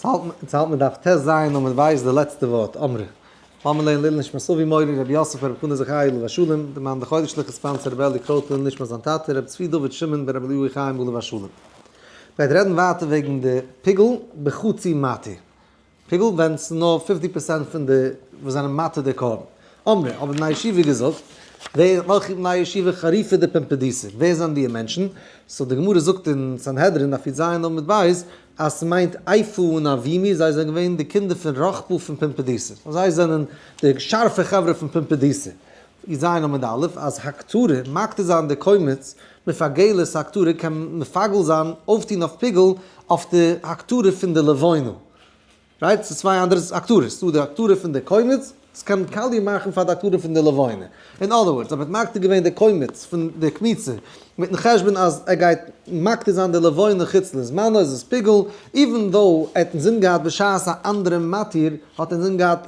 אונז האלט מיר דף טז עמוד ב' די לעצטע ווארט, אמרי. לאמיר לערנען לעילוי נשמת אבי מורי רבי יוסף ברב חנא זכרי' עליו השלום, די מאן די חודש'ליכע sponsor רבי אלי קרויט לעילוי נשמת זיין טאטע רבי צבי דוד שמעון בן רבי אליהו חיים עליו השלום. מ'גייט רעדן ווייטער וועגן די פיגול בחצי מתיר. פיגול ווען ס'איז נאר 50% פון די וואס זענען מתיר די קרבן. אמרי, האבן בני ישיבה געזאגט, ווער, וועלכע בני ישיבה חריפי דפומבדיתא, ווער זענען די מענטשן? so די גמרא זאגט אין סנהדרין דף יז עמוד ב', אז ס'מיינט עיפו און אבימי, זיי זענען געווען די קינדער פון רחפו פון פומבדיתא. so זיי זענען די שארפע חברה פון פומבדיתא. יז עמוד א', אז הקטרה, מקטיר זיין די קומץ, מפגלת הקטרה קען מפגל זיין, אויפטון אויף פיגול, אויף די הקטרה פון די לבונה. right? ס'איז צוויי אנדערע הקטרות. ס'דא די הקטרה פון די קומץ, ס'קען קאליע מאכן פאר די הקטרה פון די לבונה. in other words, אויב מ'האט מקטיר געווען די קומץ פון די קמיצה, מיטן חשבון אז ער גייט מקטיר זיין די לבונה חוץ לזמנו, איז עס פיגול, even though ער האט אינזין געהאט בשעת א אנדערע מתיר, האט אינזין געהאט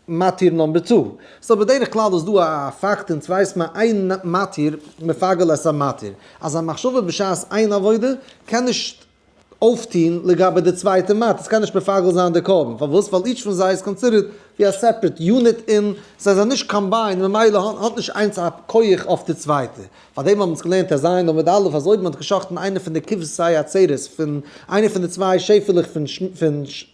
מתיר number two. so בדרך כלל איז דא א פאקט אונז ווייסט מען אין מתיר מפגל את המתיר. אז א מחשבה בשעת איין עבודה קען נישט אויפטוהן לגבי די צווייטע מתיר, עס קען נישט מפגל זיין די קרבן, פארוואס? ווייל each פון זיי איז considered ווי א separate unit און זיי זענען נישט combined ממילא האט נישט איינס א כח אויף די צווייטע. פארדעם האבן אונז געלערנט טז עמוד א' אז אויב מען האט געשחט'ן איינע פון די כבשי עצרת פון איינע פון די צוויי שעפעלעך פון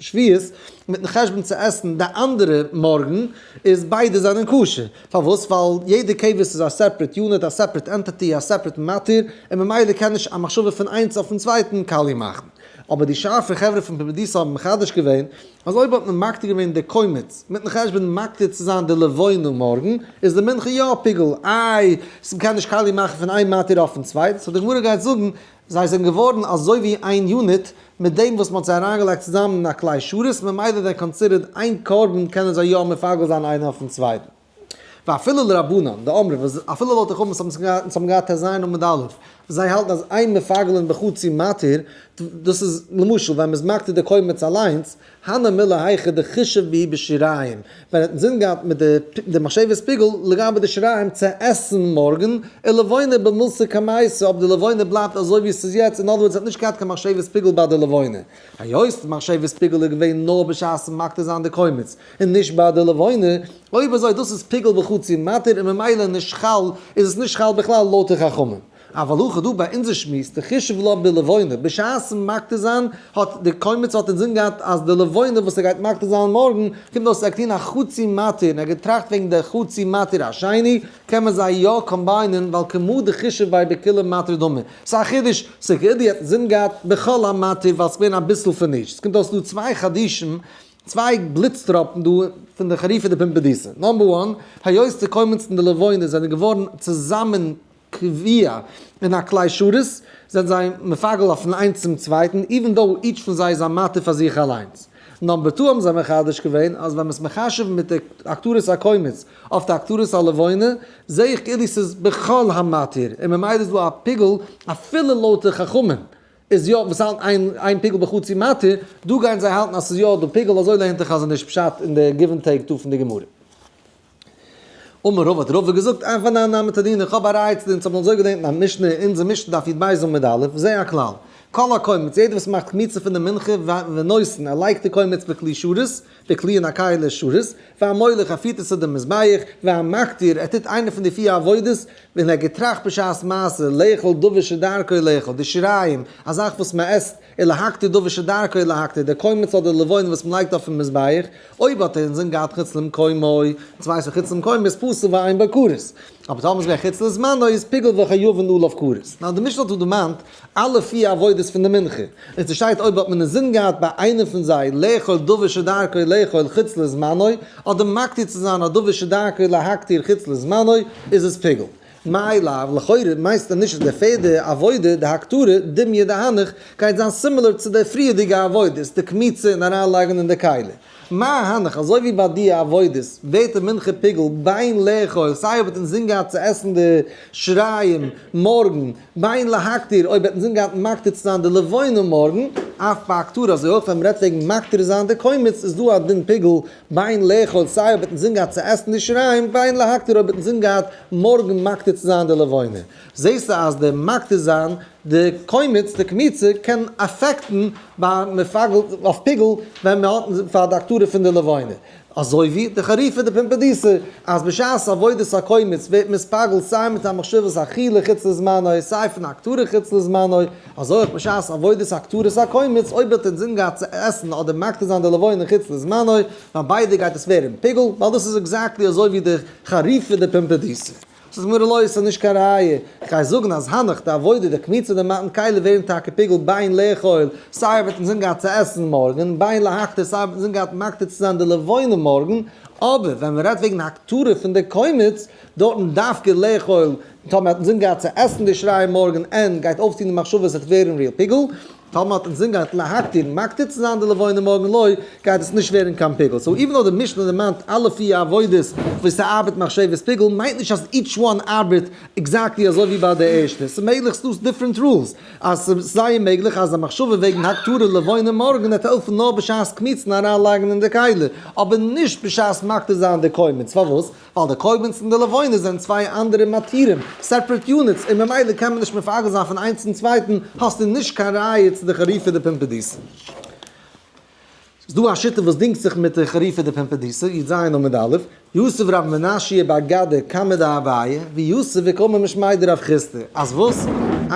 שביעית מיטן חשבון צו עסן די אנדערע מארגן איז ביידע זענען כשר. פארוואס? ווייל יעדע כבש איז א separate unit, א separate entity, א separate מתיר, און ממילא קען נישט א מחשבה פון איינס אויפן צווייטן קאליע מאכן. אבער די שארפע חברה פון פומבדיתא האבן מחדש געווען, אז אויב האט מען מקטיר געווען די קומץ, מיטן חשבון מקטיר צו זיין די לבונה מארגן, איז די מנחה יא פיגול, איי, ס'קען נישט קאליע מאכן פון איין מתיר אויפן צווייטן, so די גמרא גייט זאגן, זיי זענען געווארן אזוי ווי איין unit, מיט דעם וואס מ'האט זיי אריינגעלייגט צוזאמען אין א כלי שרת, ממילא they're considered איין קרבן קענען זיי יא מפגל זיין איינער אויפן צווייטן. ואפילו לרבנן, דאמרי, וואס אפילו לויט די חכמים וואס האבן געהאט טז עמוד א', וואס זיי האלטן אז אין מפגלין בחצי מתיר, דאס איז למשל ווען מ'איז מקטיר די קומץ אליינס, הני מילי היכא דחישב בהו בשיריים, ווען ער האט אינזין געהאט מיט די מחשבת פיגול לגבי די שיריים צו עסן מארגן, ולבונה במילתא קמייתא, אויב די לבונה בלייבט אזוי ווי עס איז יעצט, in other words ער האט נישט געהאט קיין מחשבת פיגול ביי די לבונה, היות די מחשבת פיגול איז געווען נאר בשעת'ן מקטיר זיין די קומץ, און נישט ביי די לבונה, אויב אזוי דאס איז פיגול בחצי מתיר און ממילא נישט חל, איז עס נישט חל בכלל לויט די חכמים. אבל הכא דא ביי אונזער שמועס, דחישב לה בלבונה, בשעת'ן מקטיר זיין האט די קומץ האט אינזין געהאט אז די לבונה וואס ער גייט מקטיר זיין מארגן, קומט אויס ער האט געטון א חצי מתיר און ער האט געטראכט וועגן די חצי מתיר השני, קען מען זיי יא combine ען ווייל כמה דחישב ביה בכוליה מתיר דמי. ס'איז א חידוש, ס'כאילו האט אינזין געהאט בכל המתיר ווייל ס'איז געווען אביסל פון נישט. ס'קומט אויס דא צוויי חידושים, צוויי בליץ טראפן דא פון די חריפי דפומבדיתא. number one, היות די קומץ און די לבונה זענען געווארן צוזאמען קביע אין א כלי שרת, זענען זיי מפגל אויפן איינס צום צווייטן, even though each פון זיי איז א מתיר פאר זיך אליינס. number two האבן זיי מחדש געווען, אז ווען מ'איז מחשב מיט די הקטרת הקומץ אויף די הקטרת הלבונה, זעה איך כאילו ס'איז בכל המתיר, און ממילא איז דא א פיגול אפילו לויט די חכמים איז יא וואס האלט אין פיגול בחצי מתיר, דא גייען זיי האלטן אז ס'איז יא דא פיגול, אזוי לערנט די חזון איש פשט אין די give and take דא פון די גמרא. אמר רבא האט רבא געזאגט, אף אנן נמי תנינא, איך האב א ראיה צו דעם, אונז האבן אזוי געלערנט אין א משנה, אין אונזער משנה דף יב עמוד א', זה הכלל, כל הקומץ, יעדער וואס מאכט קמיצה פון די מנחה ונותן, ער לייגט די קומץ בכלי שרת, בכלי אין א כלי שרת, והמוליך, ער פירט עס צו דעם מזבח, והמקטיר, ער טוט איינע פון די פיר עבודות, ווען ער האט געטראכט בשעת מעשה, לאכול דבר שדרכו לאכול, די שיריים, א זאך וואס מען עסט, ולהקטיר דבר שדרכו להקטיר, דער קומץ אדער לבונה וואס מען לייגט אויפן מזבח, אויב האט ער אינזין געהאט חוץ למקומו, צוויי ס'איז חוץ למקומו איז פסול ואין בו כרת, אבער טאמער איז געווען חוץ לזמנו איז פיגול וחייבין עליו כרת. נאר די משנה האט דא דערמאנט אלע פיר עבודות פון די מנחה, און ס'שטייט אויב האט מען אינזין געהאט ביי איינע פון זיי לאכול דבר שדרכו לאכול חוץ לזמנו, אדער מקטיר צו זיין א דבר שדרכו להקטיר חוץ לזמנו, איז עס פיגול. מאי לאו, לכאורה מיינסטו נישט אז די פערדע עבודה, די הקטרה, דומיא דהנך, גייט זיין similar צו די פריערדיגע עבודות, די קמיצה און אריינלייגן אין די כלי. מה הנך, אזוי ווי ביי די עבודות, ווערט די מנחה פיגול בין לאכול, סיי אויב האט אינזין געהאט צו עסן די שיריים מארגן, בין להקטיר, אויב האט אינזין געהאט מקטיר צו זיין די לבונה מארגן, אף בהקטרה, אזוי אויך ווען מ'רעדט וועגן מקטיר זיין די קומץ איז דא א דין פיגול בין לאכול, סיי אויב האט אינזין געהאט צו עסן די שיריים, בין להקטיר אויב האט אינזין געהאט מארגן מקטיר. מקטיר צו זיין די לבנה. זעסטו אז די מקטיר זיין די קומץ, די קמיצה, קען affect ן ביי מפגל אויף פיגול ווען מען האט פאר די הקטרה פון די לבנה. אזוי ווי די חריפא דפומבדיתא, אז בשעת עבודת הקומץ ווערט מתפגל סיי מיט א מחשבת אכילה חוץ לזמנו, סיי פון הקטרה חוץ לזמנו, אזוי אויך בשעת עבודת הקטרת הקומץ, אויב האט אינזין געהאט צו עסן אדער מקטיר זיין די לבנה חוץ לזמנו, ביי ביידע גייט עס ווערן פיגול, ווייל דאס איז exactly אזוי ווי די חריפא דפומבדיתא. ס'איז מרא לא, ס'איז נישט קיין ראיה. איך גיי זאגן אז הנך, די עבודה, די קמיצה, די מתן כלי ווערן טאקע פיגול בין לאכול, סיי ער וועט אינזין געהאט צו עסן מארגן, בין להקטיר, סיי ער וועט אינזין געהאט מקטיר צו זיין די לבנה מארגן, אבער ווען מ'רעדט וועגן הקטרה פון די קומץ, דארטן דווקא לאכול, טאמער האט אינזין געהאט צו עסן די שיריים מארגן און גייט אויפטון די מחשבה עס וועט ווערן real פיגול, טאמער האט אינזין געהאט להקטיר, מקטיר צו זיין די לבנה מארגן לא, גייט עס נישט ווערן קיין פיגול. So even though די משנה דערמאנט אלע פיר עבודות וואס ס'ארבעט מחשבת פיגול, מיינט נישט אז each one ארבעט exactly אזוי ווי ביי די ערשטע. ס'איז מעגליך ס'דא different rules. אז ס'איז זייער מעגליך אז א מחשבה וועגן הקטרה לבנה מארגן וועט העלפן נאר בשעת קמיצן אריינלייגן אין די כלי, אבער נישט בשעת מקטיר זיין די קומץ. פארוואס? ווייל די קומץ און די לבנה זענען צוויי אנדערע מתירים, separate units, און ממילא קען מען נישט מפגל זיין פון איינס צום צווייטן, האסטו נישט קיין ראיה צו די חריפא דפומבדיתא. ס'איז דא א שיטה וואס דינגט זיך מיט די חריפא דפומבדיתא, י ז עמוד א', יתיב רב מנשיא בר גדא קמיה דאביי, ויתיב וקאמר משמיה דרב חסדא, אז וואס?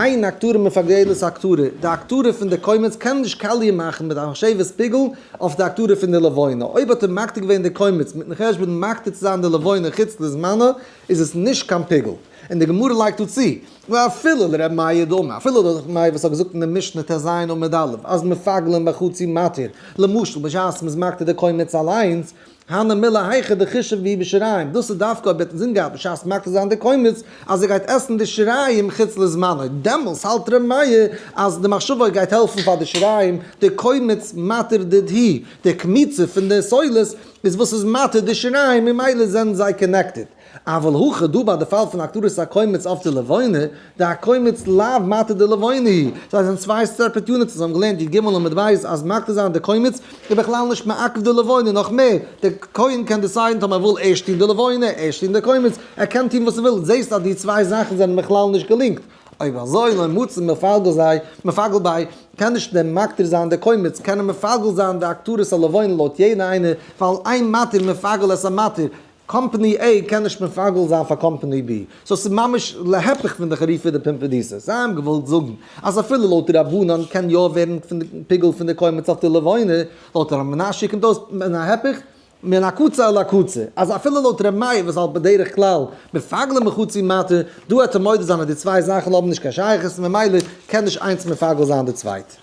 אין הקטרה מפגלת הקטרה, די הקטרה פון די קומץ קען נישט קאליע מאכן מיט א מחשבת פיגול, אויף די הקטרה פון די לבנה, אויב האט ער מקטיר געווען די קומץ מיטן חשבון מקטיר צו זיין די לבנה חוץ לזמנה, איז עס נישט קיין פיגול. און די גמרא לייגט דא צו, ואפילו לר' מאיר דאמר, אפילו לר' מאיר וואס האט געזאגט אין די משנה ט ז עמוד א', אז מפגלין בחצי מתיר, למשל בשעת מ'איז מקטיר די קומץ אליינס, הני מילי היכא דחישב בהו בשיריים, דאס איז דווקא אויב ער האט אינזין געהאט בשעת מקטיר זיין די קומץ אז ער גייט עסן די שיריים חוץ לזמנו, דעמאלס האלט ר' מאיר אז די מחשבה גייט העלפן פאר די שיריים, די קומץ מתיר דידהו, די קמיצה פון די סולת איז וואס איז מתיר די שיריים ממילא זענען זיי connected. אבל הכא דא ביי די פאל פון הקטרת הקומץ אויף די לבנה, דהקומץ לאו מתיר דלבנה היא, זיי זענען צוויי separate units, אונז האבן געלערנט י ג עמוד ב' אז מקטיר זיין די קומץ איז בכלל נישט מעכב די לבנה, נאך מער, די כהן קען decide ן טאמער ער וויל ערשט טון די לבנה, ערשט טון די קומץ, ער קען טון וואס ער וויל, זעסט אז די צוויי זאכן זענען בכלל נישט גע link ט, אויב אזוי לא מצי מפגל זיי, מפגל ביה, קען נישט דער מקטיר זיין די קומץ, קען ער מפגל זיין די הקטרת הלבנה לויט יעדע איינער, ווייל אין מתיר מפגל את המתיר, company A קען נישט מפגל זיין פאר company B, so ס'איז ממש להיפך פון די חריפא דפומבדיתא. זיי האבן געוואלט זאגן אז אפילו לויט די רבנן קען יא ווערן פון די פיגול פון די קומץ אויף די לבנה, לויט ר' מנשיא קומט אויס מן ההיפך מן הקצה אל הקצה, אז אפילו לויט ר' מאיר וואס האלט בדרך כלל מפגלין בחצי מתיר, דא וועט ער מודה זיין אז די צוויי זאכן האבן נישט קיין שייכות און ממילא קען נישט איינס מפגל זיין די צווייטע.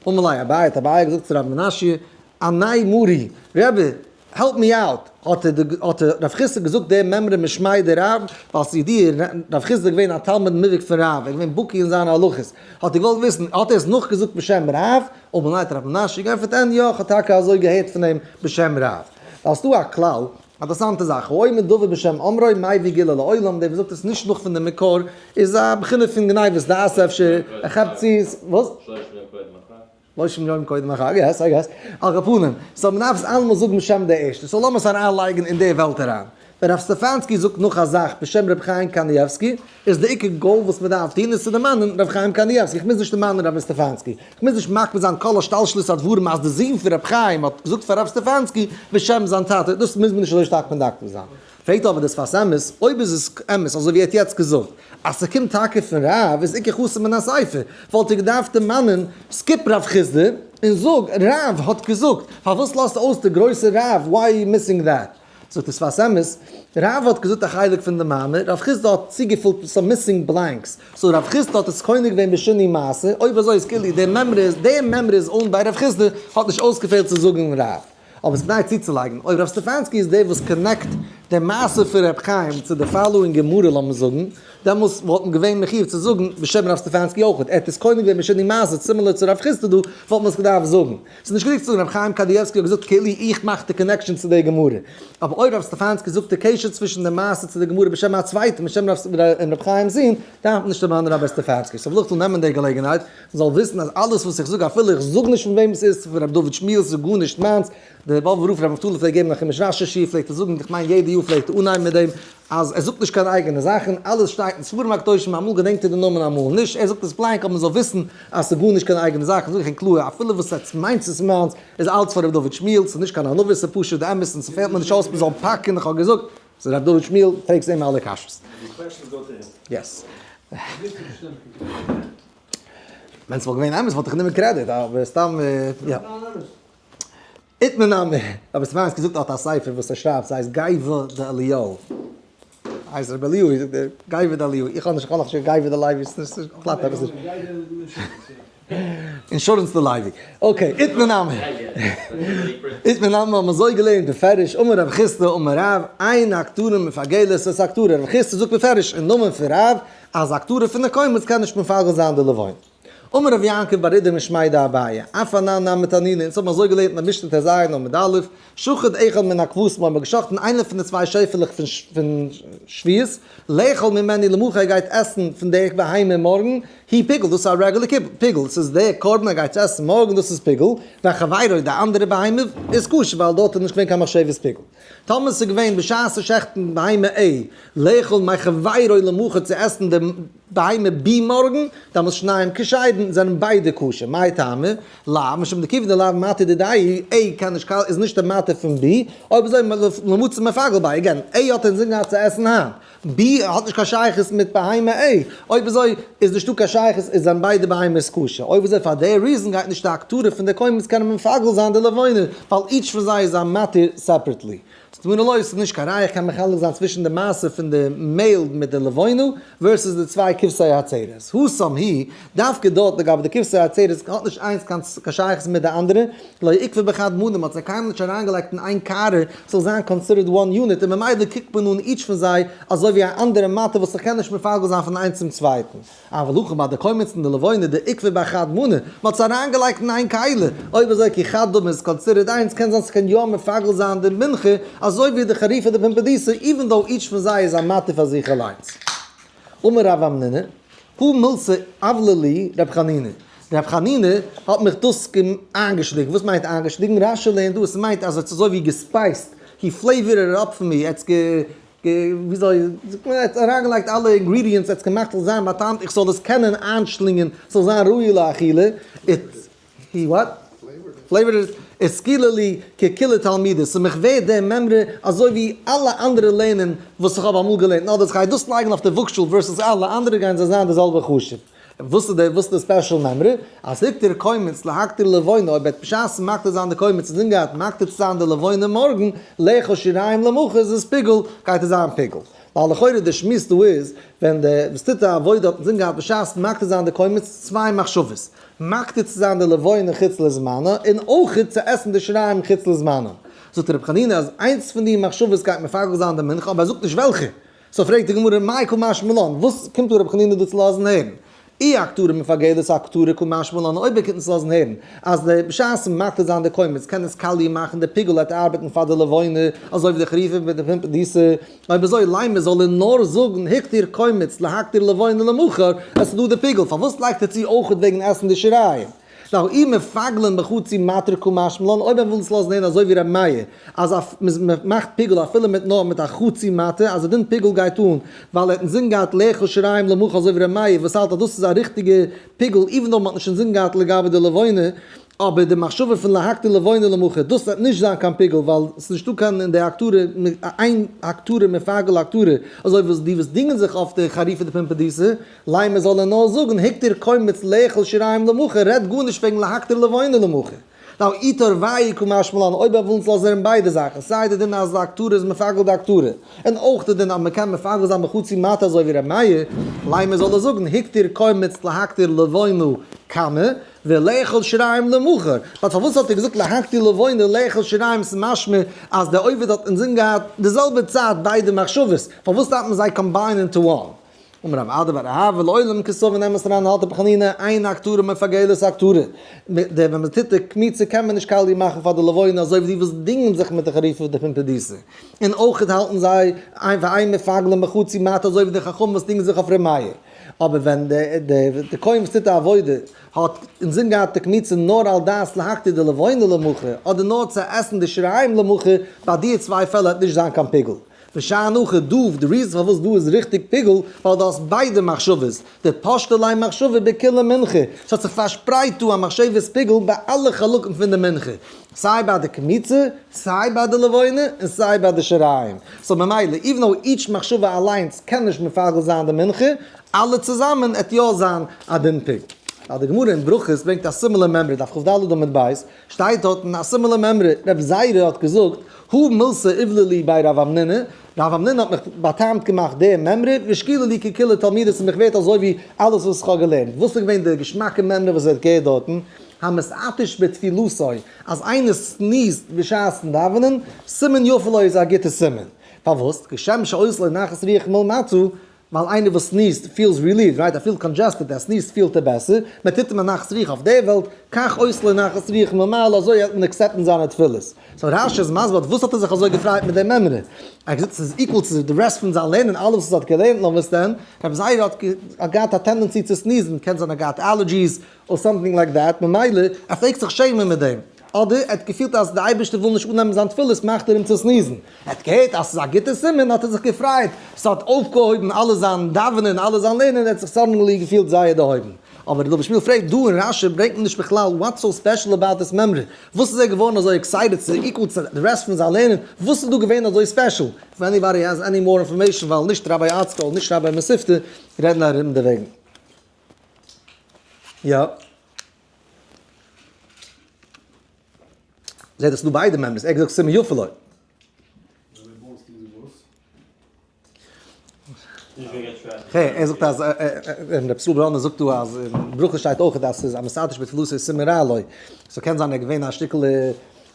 אמר ליה אביי, האט אביי געזאגט צו ר' מנשיא, עני מרי, רבי, help me out, האט האט רב חסדא געזאגט די מימרא משמיה דרב, ווייל ס'איז ידוע רב חסדא איז געווען א תלמיד מובהק פון רב, ער איז געווען בקי אין זיינע הלכות, האט ער געוואלט וויסן, האט ער עס נאכגעזאגט בשם רב, אמר ליה האט רב מנשיא געענטפערט אין יא, כ'האב טאקע אזוי געהערט פון אים בשם רב. ווייל ס'דא א כלל, אינטערעסאנטע זאך, האומר דבר בשם אומרו מביא גאולה לעולם, דער וואס זאגט עס נישט נאך פון די מקור, איז א בחינה פון גניבת דעת אפשר, ער כאפט צו, וואס? שלושים יום קודם החג, yes, I guess. על כל פנים, so מ'דארף עס אלעמאל זאגן בשם די ערשטע, so לאמיר עס אריינלייגן אין די וועלט אריין. ווען רב סטעפאנסקי זאגט נאך א זאך בשם רבי חיים קניבסקי, איז די עיקר goal וואס מ'דארף טון איז צו דערמאנען רבי חיים קניבסקי, איך מוז נישט דערמאנען רבי סטעפאנסקי, איך מוז נישט מקפיד זיין כל השתלשלות הדברים אז די זון פון רבי חיים האט געזאגט פאר רב סטעפאנסקי בשם זיין טאטע, דאס מוז מען נישט אזוי שטארק מדקדק זיין. פרעגט אבער דער שפת אמת, אויב איז עס אמת אזוי ווי ער האט יעצט געזאגט אז ס'קומט טאקע פון רב איז עיקר חסר מן הספר, וואלט ער געדארפט דערמאנען skip רב חסדא און זאג רב האט געזאגט, פארוואס לאזטו אויס די גרויסע רב, why are you missing that? זאגט דער שפת אמת, רב האט געזאגט א חלק פון די מאמר, רב חסדא האט צוגעפילט some missing blanks, so רב חסדא האט עס קונה געווען בשינוי מעשה, אויב אזוי איז כאילו די מימרא איז די מימרא איז owned by רב חסדא, האט נישט אויסגעפעלט צו זאגן רב. אבער ס'איז כדאי צוצולייגן, אויב רב סטעפאנסקי איז דער וואס connect די מעשה פון ר' חיים צו די following גמרא לאמיר זאגן, דעמאלס וואלט מען געווען מחיוב צו זאגן בשם רב סטעפאנסקי אויך, ער האט עס קונה געווען בשינוי מעשה similar צו רב חסדא דא, וואלט מען עס געדארפט זאגן. ס'איז נישט גענוג צו זאגן רב חיים קאניעווסקי האט געזאגט כאילו איך מאך די connection צו די גמרא. אבער אויב רב סטעפאנסקי זאגט די קשר צווישן די מעשה צו די גמרא בשם א צווייטן בשם רב חיים'ס זון, דארף מען נישט דערמאנען רבי סטעפאנסקי. so וויל איך דא נעמען די געלעגנהייט, מ'זאל וויסן אז אלעס וואס איך זאג אפילו איך זאג נישט פון וועם עס איז, פון רבי דוד שמואל, ס'איז גארנישט מיינס. דער באבובער רב רבי נפתלי פלעגט געבן א חומש רשי שיעור פלעגט ער זאגן, איך מיין יעדע יאר פלעגט ער אנהייבן מיט דעם, אז ער זאגט נישט קיין אייגענע זאכן, אלעס שטייט אין ספרים הקדושים, אמאל געדענקט ער די נאמען אמאל נישט, ער זאגט עס blank אבער מען זאל וויסן אז ס'איז גארנישט קיין אייגענע זאכן, זאג איך אים קלאר, אפילו וואס עטס מיינט ס'איז מיינס, איז אלץ פון רבי דוד שמואל, ס'איז נישט קיין ענווה, ס'איז פשוט די אמת און ס'פעלט מיר נישט אויס מ'זאל פאקן, איך האב געזאגט, ס'איז רבי דוד שמואל, פרעגסט אים אלע קשיות. Yes. ווען ס'וואלט געווען אמת וואלט איך גענומען credit, אבער סתם יא. איתמר נמי, אבער ס'פאר געזאגט האט א ספר וואס ער שרייבט ס'הייסט גייווע דאליהו. הייסט רבי אליהו זאגט ער גייווע דאליהו, איך האב נישט איך האב נאכנישט גייווע דלוי ס'איז גלאט עפעס נישט. אינשורענס דלוי. Okay, איתמר נמי. איתמר נמי האבן אזוי געלערנט בפירוש, אמר רב חסדא אמר רב, אין הקטרה מפגלת את הקטרה, רב חסדא זאגט בפירוש אין נאמען פון רב אז הקטרה פון די קומץ קען נישט מפגל זיין די לבונה. אמר רבי יעקב בר אידי משמיה דאביי, אף אנן נמי תנינא, אונז האבן אזוי געלערנט אין א משנה טז עמוד א', שחט אחד מן הכבשים, האט מען געשחט'ן איינע פון די צוויי שעפעלעך פון שביעית, לאכול ממנו למחר ער גייט עסן פון די בהמה מארגן, הוא פיגול, דאס איז א רעגולער פיגול, ס'איז די קרבן ער גייט עסן מארגן, דאס איז פיגול, וחבירו די אנדערע בהמה איז כשר ווייל דארט איז נישט געווען קיין מחשבת פיגול. טאמער ס'איז געווען בשעת שעכטן בהמה A, לאכול מחבירו למחר צו עסן די בהמה B מארגן, דאמאלס שניהם כשרים, זענען ביידע כשר, מאי טעמא? לאו משום דכיון דלאו מתיר דידיה, A קען נישט איז נישט די מתיר פון B, אויב אזוי לא מצי מפגל ביה, again, A האט אינזין געהאט צו עסן היינט, B האט נישט קיין שייכות מיט בהמה A, אויב אזוי איז נישטא קיין שייכות איז זענען ביידע בהמות כשר, אויב אזוי פאר די reason גייט נישט די הקטרה פון די קומץ קענען מפגל זיין די לבונה, ווייל each פון זיי איז א מתיר separately. זאגט די גמרא לא, ס'איז נישט קיין ראיה איך קען מחלק זיין צווישן די מעשה פון די מעהל מיט די לבונה versus די צוויי כבשי העצרת. התם הוא, דווקא דארט לגבי די כבשי העצרת האט נישט איינס קיין שייכות מיט די אנדערע, לא איקבע בחד מנה, מ'האט זיי קיינמאל נישט אריינגעלייגט אין איין קערה ס'זאל זיין considered one unit און ממילא קוקט מען אן each פון זיי אזוי ווי א אנדערע מטה וואס איך קען נישט מפגל זיין פון איינס צום צווייטן. אבל הכא ביי די קומץ און די לבונה דאיקבע בחד מנה, מ'האט עס אריינגעלייגט אין איין כלי, אויב אזוי כי חד דמי איז considered איינס קען זיין ס'קען יא מפגל זיין די מנחה אזוי ווי די חריפא דפומבדיתא even though each פון זיי איז א מתיר פאר זיך אליינס. אמר רב המנונא, הא מילתא אבלע לי רב חנינא, רב חנינא האט מיך דאס איינגעשלינגען, וואס מיינט איינגעשלינגען? רשי לערנט דא, עס מיינט אז ער האט עס אזוי ווי געספייסט, he flavored it up for me, ער האט עס וויאזוי זאגט מען, ער האט אריינגעלייגט אלע ingredients, ער האט עס געמאכט זאל זיין באטעמט, איך זאל עס קענען איינשלינגען, ס'זאל זיין ראוי לאכילה, it, he what? Flavored it, אתקילו לי ככולהו תלמודי, ס'איז מיך ווערט די מימרא אזוי ווי אלע אנדערע לערנען וואס איך האב אמאל געלערנט, נאר דאס כ'גיי דאס לייגן אויף די וואגשאל versus אלע אנדערע גייען זיי זיין די זעלבע חשוב. וואס איז די וואס איז די special מימרא? אז הקטיר קומץ להקטיר לבונה, אויב וועט בשעת מקטיר זיין די קומץ אינזין געהאט מקטיר צו זיין די לבונה מארגן, לאכול שיריים למחר איז עס פיגול, גייט עס זיין פיגול. ווייל לכאורה די שמועס דא איז, ווען די וואס טוט די עבודה האט אינזין געהאט בשעת מקטיר זיין די קומץ צוויי מחשבות, מקטיר צו זיין די לבונה חוץ לזמנה, און אויך צו עסן די שיריים חוץ לזמנה. זאגט רבי חנינא אז איינס פון די מחשבות גייט מפגל זיין די מנחה אבער ער זאגט נישט וועלכע. So פרעגט די גמרא מאי קא משמע לן, וואס קומט דא רבי חנינא דא צו לאזן הערן? אי הקטרה מפגלת אקטרה קא משמע לן, אויב ער קומט אונז לאזן הערן אז די בשעת מקטיר זיין די קומץ קען עס קאליע מאכן די פיגול וועט ארבעטן פאר די לבונה אזוי ווי די חריפה מיט די פומבדיתא, אויב אזוי לימא זאל ער נאר זאגן הקטיר קומץ להקטיר לבונה למחר, עס איז דא די פיגול, פארוואס לייגט ער צו אויכעט וועגן עסן די שיריים? נאר אי מפגלין בחצי מתיר קא משמע לן, אויב ער וויל עס לאזן הערן אזוי ווי ר' מאיר, אז מ'מאכט פיגול אפילו מיט נאר מיט א חצי מטה, אז די דין פיגול גייט אן, ווייל ער האט אינזין געהאט לאכול שיריים למחר אזוי ווי ר' מאיר וואס האלט אז דאס איז א ריכטיגע פיגול even though מ'האט נישט אינזין געהאט לגבי די לבונה, אבער די מחשבה פון להקטיר לבונה למחר דאס וועט נישט זיין קיין פיגול ווייל ס'איז נישטא קיין אין די הקטרה אין הקטרה מפגל הקטרה אזוי וואס די וואס דינגען זיך אויף די חריפא דפומבדיתא לימא זאל ער נאר זאגן הקטיר קומץ לאכול שיריים למחר רעדט גארנישט וועגן להקטיר לבונה למחר. נאר אי תרוייהו קא משמע לן אויב ער וויל אונז לאזן הערן ביידע זאכן סיי די דין אז די הקטרה איז מפגל די הקטרה און אויך די דין אז מ'קען מפגל זיין בחצי מטה אזוי ווי ר' מאיר, לימא זאל ער זאגן הקטיר קומץ להקטיר לבונה קמא ולאכול שיריים למחר, but פארוואס האט ער געזאגט להקטיר לבונה לאכול שיריים ס'איז משמע אז דער עובד האט אינזין געהאט די זעלבע צייט ביידע מחשבות, פארוואס דארף מען זיי combine into one? אמר רב אדא בר אהבה לעולם כסבור אין אמת אריין האלט רבי חנינא אין הקטרה מפגלת הקטרה, די ווען מען טוט די קמיצה קען מען נישט קאליע מאכן פאר די לבונה אזוי ווי די וואס דינגען זיך מיט די חריפא דפומבדיתא, און אויך האלטן זיי אין ואין מפגלין בחצי מטה אזוי ווי די חכמים וואס דינגען זיך אויף ר' מאיר. אבער ווען די כהן וואס טוט די עבודה האט אינזין געהאט די קמיצה נאר על דעת להקטיר די לבונה למחר, אדער נאר צו עסן די שיריים למחר, ביי די צוויי פעלער וועט נישט זיין קיין פיגול. ושאני הכא דא, די reason פארוואס דא איז ריכטיג פיגול, ווייל דו האסט ביידע מחשבות, דפשטה ליה מחשבה בכולה מנחה, ס'האט זיך פארשפרייט דא א מחשבת פיגול ביי אלע חלקים פון די מנחה, סיי ביי די קמיצה, סיי ביי די לבונה, און סיי ביי די שיריים. so ממילא, even though each מחשבה אליינס קען נישט מפגל זיין די מנחה, אלע צוזאמען עט יא זיין א דין פיגול. ווייל די גמרא אין ברכות ברענגט א similar מימרא, דף כ"ד עמוד ב', שטייט דארטן א similar מימרא, רב זירא האט געזאגט, הא מילתא עיבלא לי בי רב המנונא, רב המנונא האט מיך בא'טעמ'ט געמאכט די מימרא, ושקילה לי ככולא תלמודא, ס'איז מיך ווערט אזוי ווי אלעס וואס איך האב געלערנט. וואס איז געווען די געשמאקע מימרא וואס ער האט געהערט דארטן? המתעטש בתפילתו, אז איינער sneeze ט בשעת'ן דאווענען, סימן יפה לו איז א גוטע סימן. פארוואס? כשם שעושה לו נחת רוח מלמטה, ווייל איינער וואס sneeze ט feels relieved, right? ער פילט congested, ער sneeze ט פילט ער בעסער, מען טוט אים א נחת רוח אויף דער וועלט, כך עושה לו נחת רוח מלמעלה, אזוי העט מען accept ן זיינע תפילות. so רש"י איז מסביר וואס האט ער זיך אזוי געפרייט מיט דעם מימרא? ער האט געזאגט ס'איז equal צו די rest פון זיין לערנען, אלעס וואס ער האט געלערנט נאר וואס דען, רבי זירא האט געהאט א tendency צו sneeze ן, קען זיין ער האט געהאט allergies, or something like that, ממילא ער פלעגט זיך שעמען מיט דעם, אדער ער האט געפילט אז די אייבערשטער וויל נישט אננעמען זיין תפילות מאכט ער אים צו sneeze ן, ער האט געהערט אז ס'איז א גוטע סימן האט ער זיך געפרייט, ס'האט אויפגעהויבן אלע זיין דאווענען אלע זיין לערנען, ער האט זיך suddenly געפילט זייער דערהויבן. אבער ר' דוד שמואל פרעגט דא אין רש"י ברענגט מען נישט בכלל what's so special about this מימרא, וואס איז ער געווארן אזוי excited ס'איז equal צו די rest פון זיין לערנען, וואס איז דא געווען אזוי special? If anybody has any more information ווייל נישט Rabbi ArtScroll נישט Rabbi מתיבתא רעדן ארום דערוועגן. יא. זעט עס דא ביידע מימרות, ער האט געזאגט סימן יפה לו. ער זאגט אז רבי ישראל בראנער זאגט דא אז אין ברכות שטייט אויך אז ס'איז המתעטש בתפילתו סימן רע לו. so קען זיין ער איז געווען א שטיקל